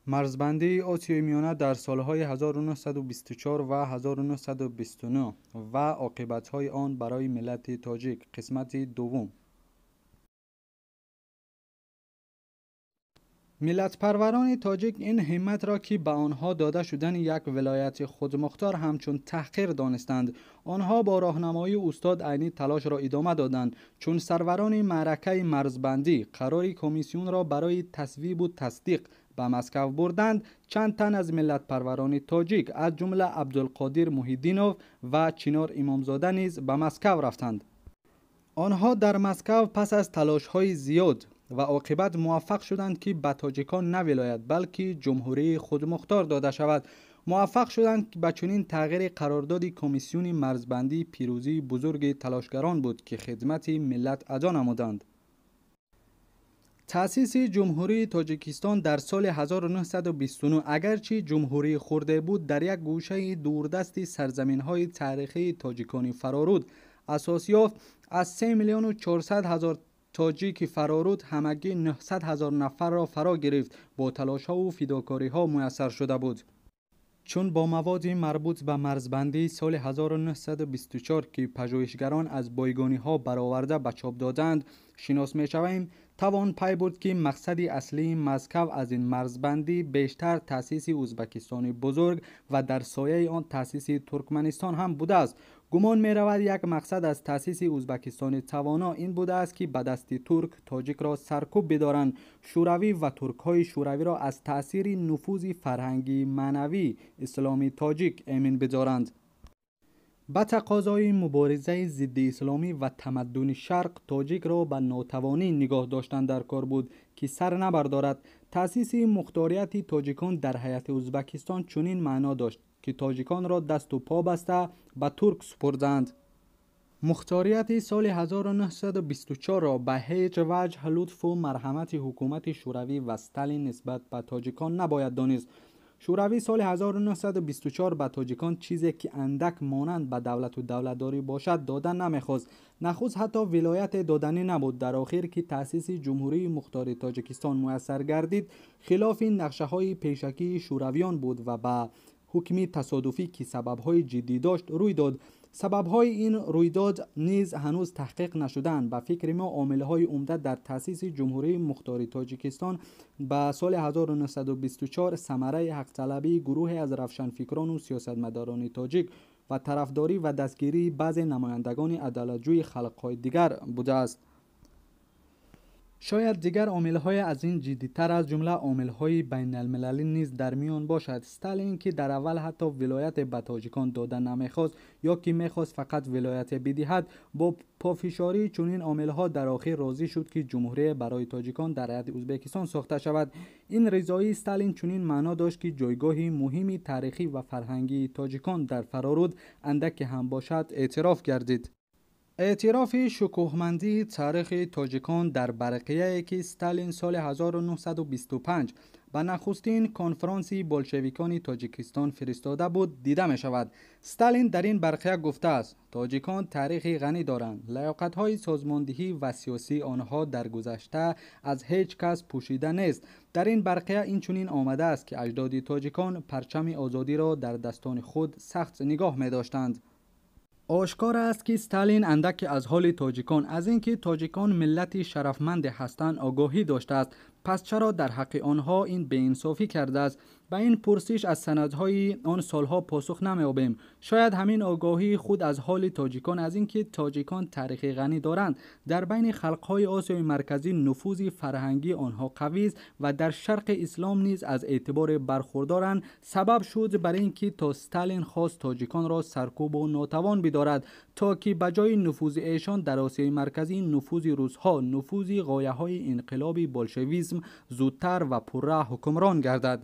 Марзбандии Осиёи Миёна дар солҳои 1924 ва 1929 ва оқибатҳои он барои миллати тоҷик. Қисмати дуввум. Миллатпарварони тоҷик ин ҳимматро, ки ба онҳо дода шудани як вилояти худмухтор, ҳамчун таҳқир донистанд. Онҳо бо роҳнамоии устод Айнӣ талошро идома доданд. Чун сарварони маъракаи марзбандӣ қарори комиссионро барои тасвибу тасдиқ ба Москав бурданд, чанд тан аз миллатпарварони тоҷик, аз ҷумла Абдулқодир Муҳиддинов ва Чинор Имомзода низ ба Москав рафтанд. Онҳо дар Москав пас аз талошҳои зиёд ва оқибат муваффақ шуданд, ки ба тоҷикон на вилоят, балки ҷумҳурии худмухтор дода шавад. Муваффақ шуданд ба чунин тағйири қарордоди комиссиони марзбандӣ пирӯзии бузурги талошгарон буд, ки хидмати миллат адо намуданд. Таъсиси Ҷумҳурии Тоҷикистон дар соли 1929, агарчи ҷумҳурии хурде буд, дар як гӯшаи дурдасти сарзаминҳои таърихии тоҷикони фароруд асос ёфт. Аз 3 миллиону 400 ҳазор тоҷики фароруд ҳамагӣ 900 ҳазор нафарро фаро гирифт, бо талошҳову фидокориҳо муяссар шуда буд. Чун бо маводи марбут ба марзбандии соли 1924, ки пажӯҳишгарон аз бойгониҳо бароварда ба чоп додаанд, шинос мешавем, тавон пай бурд, ки мақсади аслии Москав аз ин марзбандӣ бештар таъсиси Ӯзбекистони бузург ва дар сояи он таъсиси Туркманистон ҳам будааст. Гумон меравад, як мақсад аз таъсиси Ӯзбекистони тавоно ин будааст, ки ба дасти турк тоҷикро саркӯб бидоранд, шӯравӣ ва туркҳои шӯравиро аз таъсири нуфузи фарҳангии маънавӣ исломи тоҷик эмин бидоранд. Ба тақозои муборизаи зидди исломӣ ва тамаддуни шарқ тоҷикро ба нотавонӣ нигоҳ доштан дар кор буд, ки сар набардорад. Таъсиси мухторияти тоҷикон дар ҳайати Ӯзбекистон чунин маъно дошт, ки тоҷиконро дасту по баста ба турк супурданд. Мухторияти соли 1924-ро ба ҳеҷ ваҷҳ лутфу марҳамати ҳукумати Шӯравӣ ва Сталин нисбат ба тоҷикон набояд донист. Шӯравӣ соли 1924 ба тоҷикон чизе, ки андак монанд ба давлату давлатдорӣ бошад, дода намехост. Нахуст ҳатто вилояте доданӣ набуд. Дар охир, ки таъсиси Ҷумҳурии Мухтори Тоҷикистон муяссар гардид, хилофи нақшаҳои пешакии шӯравиён буд ва ба ҳукми тасодуфӣ, ки сабабҳои ҷиддӣ дошт, рӯй дод. Сабабҳои ин рӯйдод низ ҳанӯз таҳқиқ нашудаанд. Ба фикри мо, омилҳои умда дар таъсиси Ҷумҳурии Мухтори Тоҷикистон ба соли 1924 самараи ҳақталабии гурӯҳе аз равшанфикрону сиёсатмадорони тоҷик ва тарафдорӣ ва дастгирии баъзе намояндагони адолатҷӯи халқҳои дигар будааст. Шояд дигар омилҳое аз ин ҷиддитар, аз ҷумла омилҳои байналмилалӣ низ дар миён бошад. Сталин, ки дар аввал ҳатто вилояте ба тоҷикон дода намехост ё ки мехост фақат вилояте бидиҳад, бо пофишории чунин омилҳо дар охир розӣ шуд, ки ҷумҳурие барои тоҷикон дар ҳайати Ӯзбекистон сохта шавад. Ин ризоии Сталин чунин маъно дошт, ки ҷойгоҳи муҳими таърихӣ ва фарҳангии тоҷикон дар фароруд андаке ҳам бошад эътироф гардид. Эътирофи шукӯҳмандии таърихи тоҷикон дар барқияе, ки Сталин соли 1925 ба нахустин конфронси болшевикони Тоҷикистон фиристода буд, дида мешавад. Сталин дар ин барқия гуфтааст: тоҷикон таърихи ғанӣ доранд, лаёқатҳои созмондиҳӣ ва сиёсии онҳо дар гузашта аз ҳеҷ кас пӯшида нест. Дар ин барқия инчунин омадааст, ки аҷдоди тоҷикон парчами озодиро дар дастони худ сахт нигоҳ медоштанд. Ошкор аст, ки Сталин андаке аз ҳоли тоҷикон, аз ин ки тоҷикон миллати шарафманде ҳастанд, огоҳӣ доштааст. Пас чаро дар ҳаққи онҳо ин беинсофӣ кардааст? Ба ин пурсиш аз санадҳои он солҳо посух намеёбем. Шояд ҳамин огоҳии худ аз ҳоли тоҷикон, аз ин ки тоҷикон таърихи ғанӣ доранд, дар байни халқҳои Осиёи Марказӣ нуфузи фарҳангии онҳо қавист ва дар шарқи ислом низ аз эътиборе бархурдоранд, сабаб шуд бар ин ки то Сталин хост тоҷиконро саркӯбу нотавон бидорад, то ки ба ҷои нуфузи эшон дар Осиёи Марказӣ нуфузи русҳо, нуфузи ғояҳои инқилоби болшевизм зудтар ва пурра ҳукмрон гардад.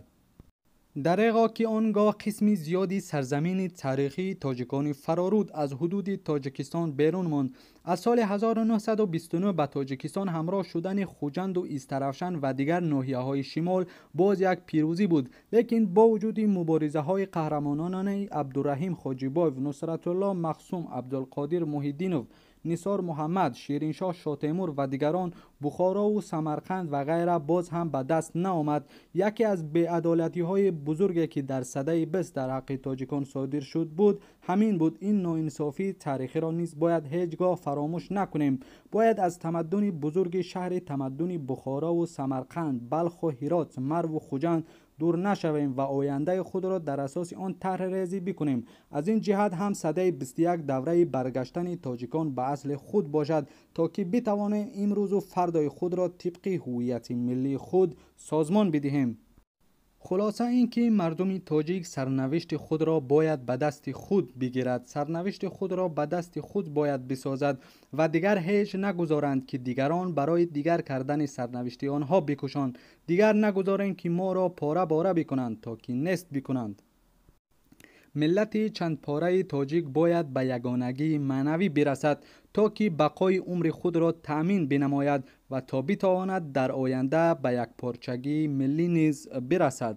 Дареғо, ки он гоҳ қисми зиёди сарзамини таърихии тоҷикони фароруд аз ҳудуди Тоҷикистон берун монд. Аз соли 1929 ба Тоҷикистон ҳамроҳ шудани Хуҷанду Истаравшан ва дигар ноҳияҳои шимол боз як пирӯзӣ буд. Лекин бо вуҷуди муборизаҳои қаҳрамононаи Абдураҳим Хоҷибоев, Нусратулло Махсум, Абдулқодир Муҳиддинов, Нисор Муҳаммад, Шириншоҳ Шотемур ва дигарон, Бухоро ва Самарқанд ва ғайра боз ҳам ба даст наомад. Яке аз беадолатиҳои бузурге, ки дар садаи 20 дар ҳаққи тоҷикон содир шуд буд, ҳамин буд. Ин ноинсофии таърихиро низ бояд ҳеҷ гоҳ фаромӯш накунем. Бояд аз тамаддуни бузурги шаҳри тамаддуни Бухорову Самарқанд, Балху Ҳирот, Марву Хуҷанд дур нашавем ва ояндаи худро дар асоси он тарҳрезӣ бикунем. Аз ин ҷиҳат ҳам садаи 21 давраи баргаштани тоҷикон ба асли худ бошад, то ки битавонем имрӯзу фардои худро тибқи ҳуввияти миллии худ созмон бидиҳем. Хулоса ин ки мардуми тоҷик сарнавишти худро бояд ба дасти худ бигирад, сарнавишти худро ба дасти худ бояд бисозад ва дигар ҳеҷ нагузоранд, ки дигарон барои дигар кардани сарнавишти онҳо бикӯшанд. Дигар нагузорем, ки моро пора бора бикунанд, то ки нест бикунанд. Миллати чандпораи тоҷик бояд ба ягонагии маънавӣ бирасад, то ки бақои умри худро таъмин бинамояд ва то битавонад дар оянда ба якпорчагии миллӣ низ бирасад.